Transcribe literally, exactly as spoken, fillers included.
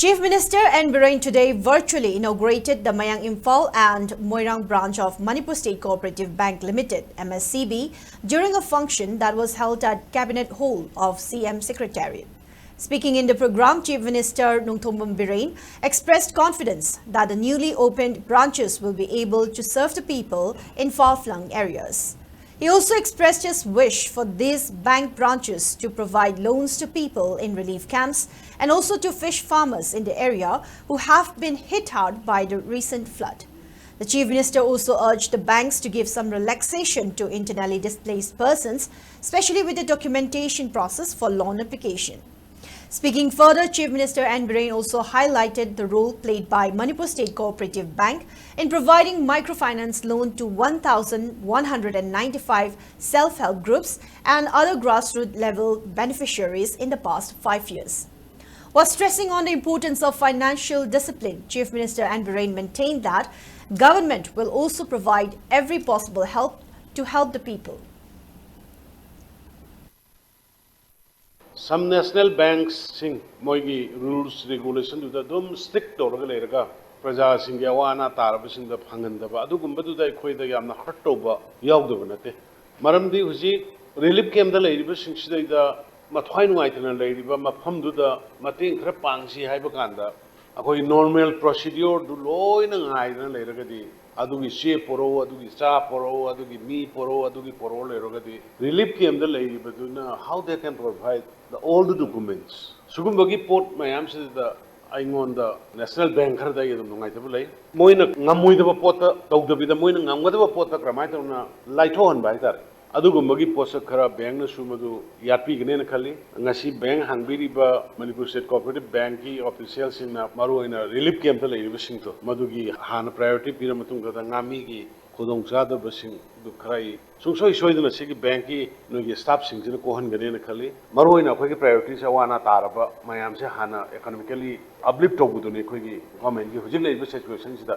Chief Minister N Biren today virtually inaugurated the Mayang Imphal and Moirang branch of Manipur State Cooperative Bank Limited, M S C B, during a function that was held at Cabinet Hall of C M Secretariat. Speaking in the program, Chief Minister Nongthombam Biren expressed confidence that the newly opened branches will be able to serve the people in far-flung areas. He also expressed his wish for these bank branches to provide loans to people in relief camps and also to fish farmers in the area who have been hit hard by the recent flood. The Chief Minister also urged the banks to give some relaxation to internally displaced persons, especially with the documentation process for loan application. Speaking further, Chief Minister N Biren also highlighted the role played by Manipur State Cooperative Bank in providing microfinance loan to one thousand one hundred and ninety-five self-help groups and other grassroots level beneficiaries in the past five years. While stressing on the importance of financial discipline, Chief Minister N Biren maintained that government will also provide every possible help to help the people. Some national banks ꯁꯤꯡ ꯃꯣꯏꯒꯤ rules regulation ꯗꯨꯗ ꯑꯗꯨꯝ stick ꯇꯧꯔꯒ ꯂꯩꯔꯒ ꯄ꯭ꯔꯖꯥꯁꯤꯡꯒꯤ ꯑꯋꯥ ꯑꯅꯥ ꯇꯥꯔꯕꯁꯤꯡꯗ ꯐꯪꯍꯟꯗꯕ, ꯑꯗꯨꯒꯨꯝꯕꯗꯨꯗ ꯑꯩꯈꯣꯏꯗ ꯌꯥꯝꯅ hurt ꯇꯧꯕ ꯌꯥꯎꯗꯕ ꯅꯠꯇꯦ꯫ ꯃꯔꯝꯗꯤ ꯍꯧꯖꯤꯛ relief camp ꯇ ꯂꯩꯔꯤꯕꯁꯤꯡꯁꯤꯗꯩꯗ ꯃꯊ꯭ꯋꯥꯏ ꯅꯨꯡꯉꯥꯏꯇꯅ ꯂꯩꯔꯤꯕ ꯃꯐꯝꯗꯨꯗ ꯃꯇꯦꯡ ꯈꯔ ꯄꯥꯡꯁꯤ ꯍꯥꯏꯕ ꯀꯥꯟꯗ ꯑꯩꯈꯣꯏ normal procedure ꯗꯨ ꯂꯣꯏꯅ ꯉꯥꯏꯗꯅ ꯂꯩꯔꯒꯗꯤ, ꯑꯗꯨꯒꯤ ꯆꯦ ꯄꯣꯔꯛꯎ, ꯑꯗꯨꯒꯤ ꯆꯥ ꯄꯣꯔꯛꯎ, ꯑꯗꯨꯒꯤ ꯃꯤ ꯄꯣꯔꯛꯎ, ꯑꯗꯨꯒꯤ ꯄꯣꯔꯛꯎ ꯂꯩꯔꯒꯗꯤ, relief camp ꯇ ꯂꯩꯔꯤꯕꯗꯨꯅ how they can provide the all the documents? ꯁꯤꯒꯨꯝꯕꯒꯤ ꯄꯣꯠ ꯃꯌꯥꯝꯁꯤꯗ ꯑꯩꯉꯣꯟꯗ national bank ꯈꯔꯗ ꯑꯩ ꯑꯗꯨꯝ ꯅꯨꯡꯉꯥꯏꯇꯕ ꯂꯩ꯫ ꯃꯣꯏꯅ ꯉꯝꯃꯣꯏꯗꯕ ꯄꯣꯠꯇ ꯇꯧꯗꯕꯤꯗ, ꯃꯣꯏꯅ ꯉꯝꯒꯗꯕ ꯄꯣꯠꯇ ꯀꯔꯝꯍꯥꯏꯅ ꯇꯧꯅ ꯂꯥꯏꯊꯣꯛꯍꯟꯕ ꯍꯥꯏꯇꯥꯔꯦ, ꯑꯗꯨꯒꯨꯝꯕꯒꯤ ꯄꯣꯠꯁꯛ ꯈꯔ bank ꯅꯁꯨ ꯃꯗꯨ ꯌꯥꯠꯄꯤꯒꯅꯦꯅ ꯈꯜꯂꯤ꯫ ꯉꯁꯤ bank ꯍꯥꯡꯕꯤꯔꯤꯕ Manipur State Cooperative Bank ꯀꯤ official ꯁꯤꯡꯅ ꯃꯔꯨꯑꯣꯏꯅ relief camp ꯇ ꯂꯩꯔꯤꯕꯁꯤꯡꯗꯣ, ꯃꯗꯨꯒꯤ ꯍꯥꯟꯅ priority ꯄꯤꯔ ꯃꯇꯨꯡꯗ ꯉꯥꯃꯤꯒꯤ ꯈꯨꯗꯣꯡꯆꯥꯗꯕꯁꯤꯡꯗꯨ ꯈꯔ ꯑꯩ ꯁꯨꯡꯁꯣꯏ ꯁꯣꯏꯗꯅ ꯁꯤꯒꯤ bank ꯀꯤ ꯅꯣꯏꯒꯤ staff ꯁꯤꯡꯁꯤꯅ ꯀꯣꯛꯍꯟꯒꯅꯦꯅ ꯈꯜꯂꯤ꯫ ꯃꯔꯨꯑꯣꯏꯅ ꯑꯩꯈꯣꯏꯒꯤ priority ꯁꯦ ꯑꯋꯥ ꯑꯅꯥ ꯇꯥꯔꯕ ꯃꯌꯥꯝꯁꯦ ꯍꯥꯟꯅ economically uplift ꯇꯧꯕꯗꯨꯅꯤ ꯑꯩꯈꯣꯏꯒꯤ government ꯀꯤ ꯍꯧꯖꯤꯛ ꯂꯩꯔꯤꯕ situation ꯁꯤꯗ꯫